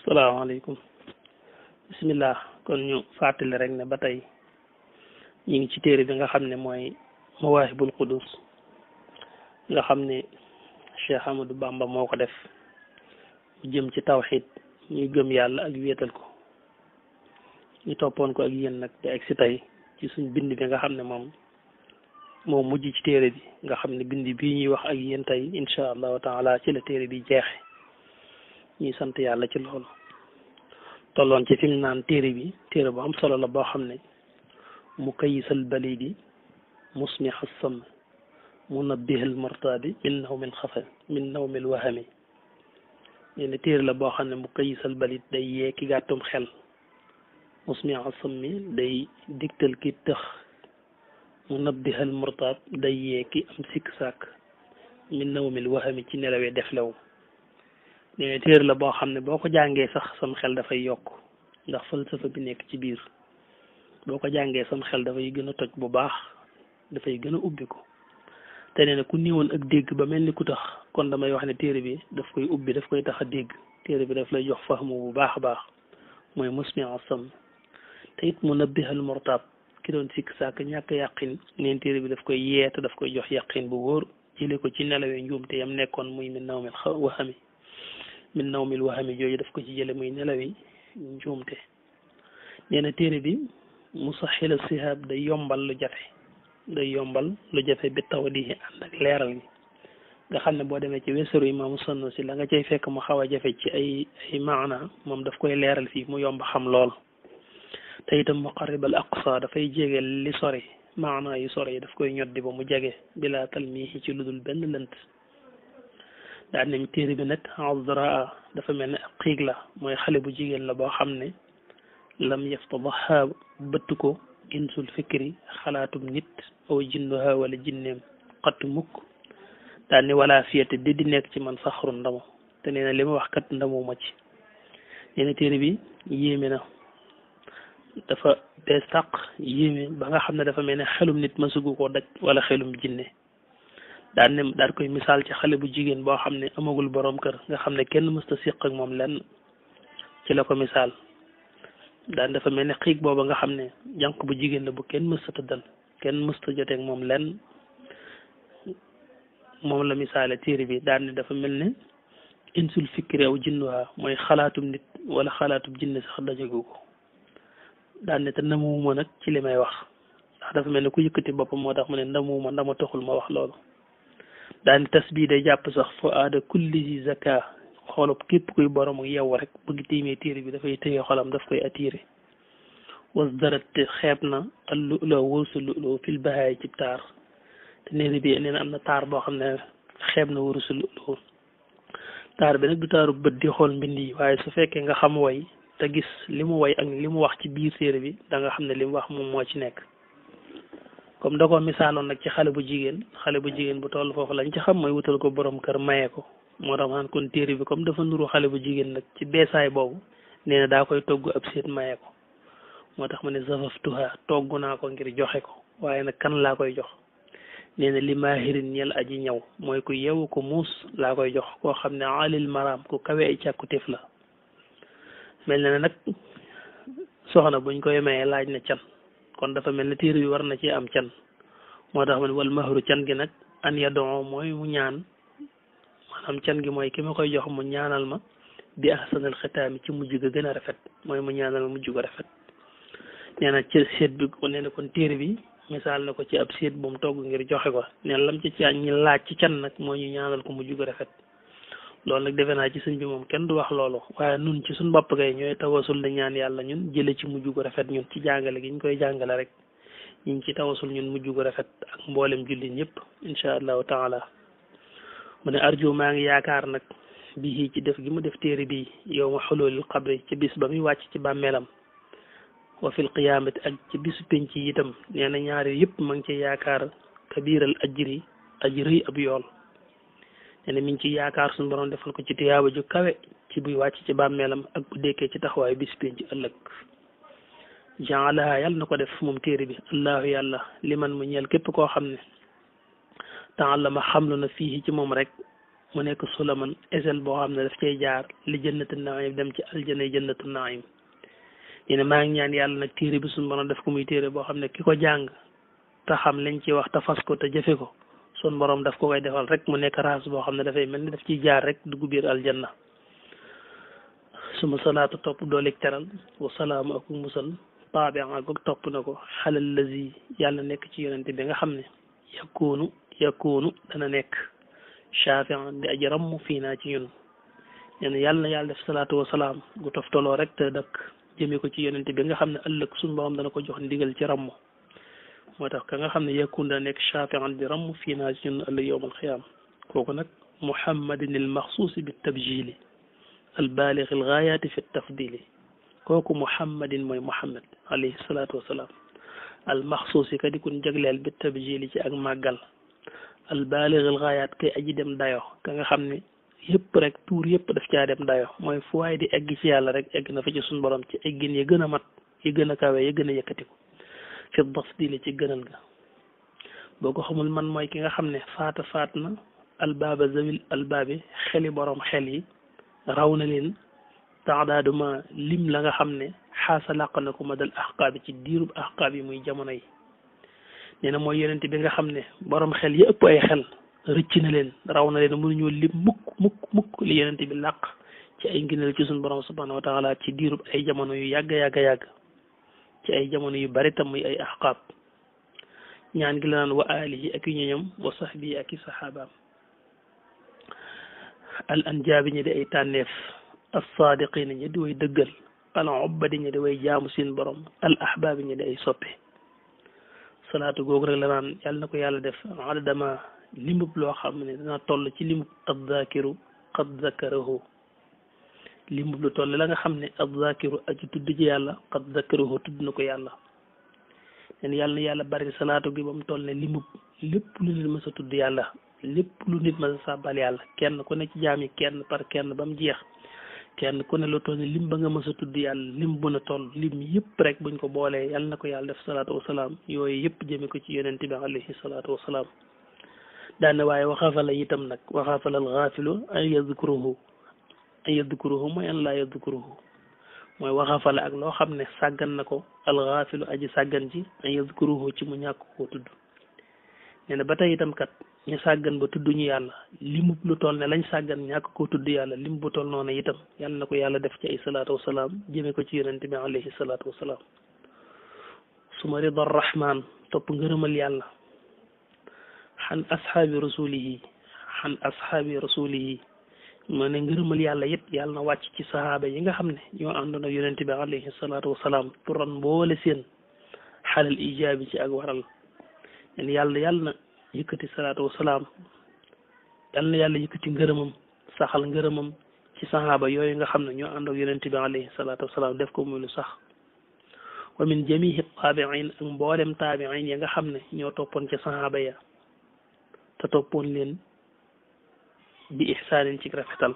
salaamaaleykum bismillah kon ñu fàttali rek ne ba tey ñu ngi ci téere bi nga xam ne mooy mawaahibul qudus nga xam ne Cheikh Ahmadou Bamba moo ko def mu jëm ci tawxiid ñuy gëm yàlla ak wéetal ko ñu toppoon ko ak yéen nag te ak si tey ci suñ bind bi nga xam ne moom moo mujj ci téere bi nga xam ne bind bii ñuy wax ak yéen tey incha allahu taala ci la téere bi jeexe ñuy sant yàlla ci loolu tolloon ci fi mu naan téere bi téere bu am solo la boo xam ne mu kayisal balidi musmih assam munabbihal martabi min nawmil xafa min nawmil wahami nee na téere la boo xam ne mu kayisal balid day yee ki gàttum xel musmih assam mi day digtal ki tëx munabbihal martab day yee ki am sikk sàkk min nawmil wahami ci nelawee deflew nee téere la boo xam ne boo ko jàngee sax sam xel dafay yokk ndax falsafa bi nekk ci biir boo ko jàngee sam xel dafay gën a toj bu baax dafay gën a ubbi ko te nee na ku néewoon ak dégg ba mel ni ku tax kon damay wax ne téere bi daf koy ubbi daf koy tax a dégg téere bi daf lay jox fahmu bu baax a baax mooy musmi asam te it mu nabbihal murtab ki doon sikk sàkk ñàkk yàqin neen téere bi daf koy yeete daf koy jox yàqin bu wóor jële ko ci nelawee njuumte yam nekkoon muy min nawmil wahami min nawmil wahami jooju daf ko ci jële muy nelawi njuumte nee na téere bi musaxila sihaab day yombal lu jafe bi taw di ànd ak leeral gi nga xam ne boo demee ci wesaru imaamu Sanusi la nga cay fekk mu xaw a jafe ci ay maana moom daf koy leeral fii mu yomb xam lool te itam muqarribal aqsa dafay jege li sori maana yu sori daf koy ñoddi ba mu jege bila talmihi ci ludul benn lënt daan nañ téere bi nag azraa dafa mel ne ab xiig la mooy xale bu jigéen la boo xam ne lam yaftadaha bëtt ko insul fikri xalaatum nit aw jinnuha wala jinneem xattu mukk daan ni wala fiyate di nekk ci man saxaru ndamo te nee na li ma wax kat ndamu ma ci nee na téere bi yéeme na dafa bees tàq yéeme ba nga xam ne dafa mel ne xelum nit masugu koo daj wala xelum jinne daan koy misaal ci xale bu jigéen boo xam ne amagul borom kër nga xam ne kenn mësta siq ak moom lenn ci la ko misaal daan dafa mel ne xiig booba nga xam ne jànq bu jigéen la bu kenn mësta tëddal kenn mësta joteeg moom lenn moom la misaale téere bi daan ne dafa mel ne insul fikri aw jinnuha mooy xalaatum nit wala xalaatum jinne sax dajagu ko daan ne te ndamuwuma nag ci li may wax ndax dafa mel ne ku yëkkati boppam moo tax mu ne ndamuwuma ndama taxul ma wax loolu daani tas bii day jàpp sax fo aada kulli si zaka xoolub képp kuy boromu yew rek bëgg tiimee téere bi dafay tëye xolam daf koy attiré was darat te xeeb na allu loo wërsu lu fil bahaay ci taar te néeri bi nee na am na taar boo xam ne xeeb na wërsu lu taar bi nag du taaru bët di xool mbind yi waaye su fekkee nga xam way te gis li mu way ak li mu wax ci biir téere bi da nga xam ne li mu wax moom moo ci nekk comme da ko misaaloon nag ci xale bu jigéen bu toll foofu lañ ci xam mooy wutal ko borom kër maye ko moo tax man kon téere bi comme dafa nuru xale bu jigéen nag ci beesaay boobu nee na daa koy togg ab seet maye ko moo tax ma ne zafaftuha togg naa ko ngir joxe ko waaye nag kan laa koy jox nee na li maahirin ñel aji ñaw mooy ku yewu ko muus laa koy jox koo xam ne alil maram ku kawe ay càkkutéef la mel na ne nag soxna buñ koy mayee laaj na can kon dafa mel ne téere bi war na ci am can moo tax man wal mahru can gi nag an yadoo mooy mu ñaan maanaam can gi mooy ki ma koy jox mu ñaanal ma bi ahsanal xitaami ci mujj ga gën a rafet mooy mu ñaanal ma mujj ga rafet nee na ci seet bi nee na kon téere bi misaal na ko ci ab seet bu mu togg ngir joxe ko nee lam ci ñi laaj ci can nag moo ñu ñaanal ko mujj ga rafet loolu nag defe naa ci sëñ bi moom kenn du wax loolu waaye nun ci suñ bopp kay ñooy tawasul di ñaan yàlla ñun jële ci mujj gu rafet ñun ci jàngale gi ñu koy jàngale rek ñu ngi ci tawasul ñun mujj gu rafet ak mboolem jullit ñëpp incha allahu taala mu ne arju maa ngi yaakaar nag bii ci def gi mu def téere bi yow ma xululil xabri ci bis ba muy wàcc ci bàmmeelam wa fil qiyaamati ak ci bisu penc yi itam nee na ñaari yëpp ma ngi ci yaakaar kabiral ajri aji rëy ab yool nee na mi ngi ci yaakaar suñu borom defal ko ci tiyaaba ju kawe ci buy wàcc ci bàmmeelam ak bu dekkee ci taxawaayu bis penc ëllëg jaalaha yàlla na ko def moom téere bi allahu yàlla liman mu ñeel képp koo xam ne taallama xamlu na fii ci moom rek mu nekk sulaman esel boo xam ne daf cay jaar li jannatu naim dem ci aljana jannatu naim ne maa ngi ñaan yàlla nag téere bi suñu borom def ko muy téere boo xam ne ki ko jàng te xam lañ ci wax te fas ko te jëfe ko suñu borom daf ko koy defal rek mu nekk raas boo xam ne dafay mel ni daf ciy jaar rek dugg biir aljanna suma salaatu topp dooleeg teral wa salaamu ak musal taabian ak topp na ko xalal lazi yàlla nekk ci yonente bi nga xam ne yakunu dana nekk shafian di aji ramm fii naa ci ñun nee yàlla na yàlla def salaatu wa salaam gu toftaloo rek te dëkk jëmee ko ci yonente bi nga xam ne ëllëg suñu borom dana ko jox ndigal ci ramm moo tax ka nga xam ne yakun dana nekk shafian di ramm fii naa ci ñun ëllëg yowmal xiyaam kooku nag muhammadin il maxsuusi bi tabjili البالغ الغايات في التفضيل كوكو محمد موي محمد عليه الصلاة والسلام المخصوص كدي كون جغلال بالتبجيل ci ak magal البالغ الغايات kay aji dem dayo ka nga xamne yépp rek tour yépp daf ca dem dayo moy fu way di egg ci yàlla rek egg na fa ci sun borom ci eggin ye gëna mat ye gëna kawe ye gëna yëkëti ko fi tafdil ci gënal ga boko xamul man moy ki nga xamne fatna albaba zawil albabi xeli borom xel yi raw na leen taadaaduma lim la nga xam ne xaasa làq na ko ma dal axqaab ci diirub axqaab yi muy jamono yi nee na mooy yonente bi nga xam ne borom xel yi ëpp ay xel rëcc na leen raw na leen mënuñoo lim mukk li yonente bi làq ci ay ngëneel ci suñu borom subhanahu wa taala ci diirub ay jamono yu yàgg ci ay jamono yu bari tam muy ay axqaab ñaan gi la naan wa alihi ak i ñoñam wa sahbi ak i saxaabaam al anjaabi ñi di ay tànneef as saadiqina ñi di way dëggal al ubbadi ñi di way jaamu seen borom al ahbaabi ñi di ay soppe salaatu googu rek la naan yàlla na ko yàlla def adadama limub loo xam ne dana toll ci limub azzaakiru qad zakarahu limub lu toll la nga xam ne azzaakiru aji tudd ci yàlla qad zakarahu tudd na ko yàlla leen yàlla na yàlla bari salaatu gi ba mu toll ne limub lépp lu nit mës a tudd yàlla lépp lu nit mës a sàbbal yàlla kenn ku ne ci jaam yi kenn par kenn ba mu jeex kenn ku ne lu toll ne lim ba nga mës a tudd yàlla lim bu na toll lim yëpp rek buñ ko boolee yàlla na ko yàlla def salaatu wasalaam yooyu yëpp jëme ko ci yonente bi alayhi salaatu wasalaam daane waaye waxaafala itam nag waxaafala al xaafilu an yadkuruhu mooy an laa yadkuruhu mooy waxaafala ak loo xam ne sàggan na ko al xaafilu aji sàggan ci an yadkuruhu ci mu ñàkk koo tudd nee na ba tey itam kat ñu sàggan ba tudd ñu yàlla limu lu toll ne lañ sàggan ñàkk koo tudd yàlla lim bu toll noonu itam yàlla na ko yàlla def ci ay salaatu wasalaam jëme ko ci yonente bi alayhi salaatu wasalaam suma rida rahman topp ngërëmal yàlla xan ashaabi rasulihi moo ne ngërëmal yàlla it yàlla na wàcc ci sahaaba yi nga xam ne ñoo àndoon ak yonente bi alayhi salaatu wasalaam turan boole seen xalal ijaabi ci ak waral len yàlla na yëkkati salaatu wasalaam yàlla na yàlla yëkkati ngërëmam saxal ngërëmam ci sahaaba yooyu nga xam ne ñoo ànd ak yonente bi alayhi salaatu wasalaam def ko muy lu sax wa min jamihi taabiin ak mboolem taabiin ya nga xam ne ñoo toppoon ca sahaaba ya te toppoon leen bi ihsaanin ci rafetal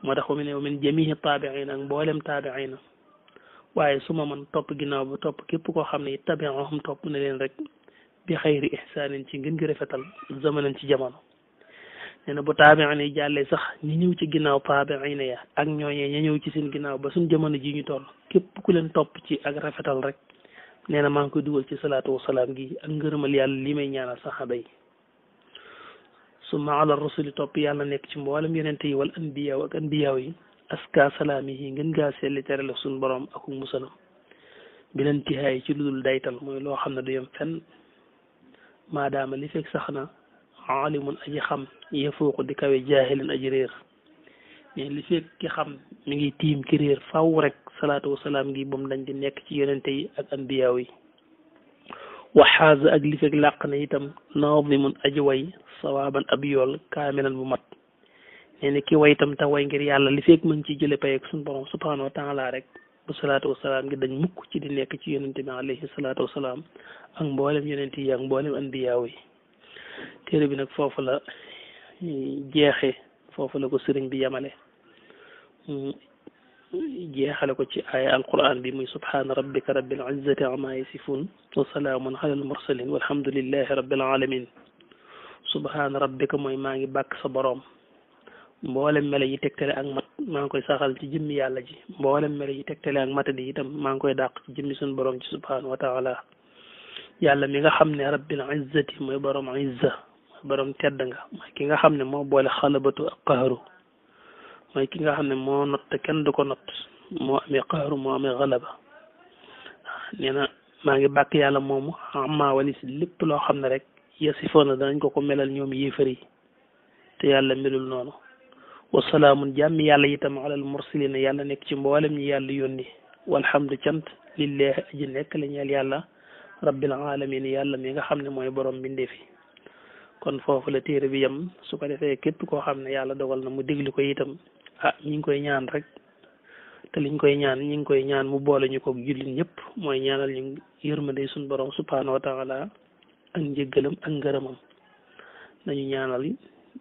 moo tax wa min jamihi taabiin ak mboolem taabiin waaye su ma man topp ginnaaw ba topp képp koo xam ne tabiahum topp na leen rek bi xayri ihsaanin ci ngeen gi rafetal zamanan ci jamono nee na bu taabiin yi jàllee sax ñi ñëw ci ginnaaw taabiin ya ak ñooñee ña ñëw ci seen ginnaaw ba suñ jamono ji ñu toll képp ku leen topp ci ak rafetal rek nee na maa ngi koy dugal ci salaatu wasalaam gi ak ngërëmal yàlla li may ñaanal saxaaba yi summa ala rasuli topp yàlla nekk ci mboolem yonente yi wal anbiyaaw ak anbiyaaw yi aska salaami yi ngeen gaa seetli terale suñ borom ak musalam bileen tihaay ci lu dul daytal mooy loo xam ne du yem fenn maadaama li fekk sax na alimun aji xam yefooku di kawe jaahilin aji réer mais li fekk ki xam mi ngi tiim ki réer faw rek salaatu wasalaam gi moom dañ di nekk ci yonente yi ak anbiyaaw yi waxaasa ak li fekk làq na itam naadimun aji way sawaaban ab yool kaamilan bu mat nee na ki way itam te way ngir yàlla li fekk mën ci jële pay ak suñu borom subhanahu wa taala rek bu salaatu wasalaam gi dañ mukk ci di nekk ci yonente bi alayhi salaatu wasalaam ak mboolem yonente yi ak mboolem anbiyaaw yi téere bi nag foofu la jeexe foofu la ko sëriñ bi yamale jeexale ko ci aaya alquran bi muy subhaana rabbika rabbil izzati amma yasifun wa salaamun ala al mursalin walhamdulillahi rabbil alamin subhaana rabbika mooy maa ngi bàkk sa boroom mboolem melo yi tegtale ak mat maa ngi koy saxal ci jëmmi yàlla ji mboolem melo yi tegtale ak matadi itam maa ngi koy dàq ci jëmmi suñu borom ci subhanahu wa taala yàlla mi nga xam ne rabbil izzati mooy borom izza mooy borom tedd nga mooy ki nga xam ne moo boole xalabatu ak qahru mooy ki nga xam ne moo not te kenn du ko not moo amee qahru moo amee xalaba nee na maa ngi bàkk yàlla moomu amma walis lépp loo xam ne rek yasifoona danañ ko melal ñoom yéefar yi te yàlla melul noonu wasalaamun jàmmi yàlla itam alal mursalina yàlla nekk ci mboolem ñi yàlla yónni walhamdu cant lillahi aji nekk la ñeel yàlla rabbil alamin yàlla mi nga xam ne mooy borom bindee fi kon foofu la téere bi yem su ko defee képp koo xam ne yàlla dogal na mu déglu ko itam ñi ngi koy ñaan rek te liñ koy ñaan ñi ngi koy ñaan mu boole ñu ko jullit ñëpp mooy ñaanal ñu yërmande suñu borom subhanahu wa taala ak njëggalam ak ngërëmam nañu ñaanal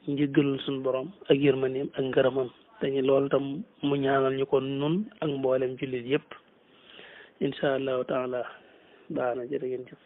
njëggalul suñu borom ak yërmandeem ak ngërëmam dañu loolu tam mu ñaanal ñu ko nun ak mboolem jullit yëpp incha allahu taala baax na jërë ngeen jëf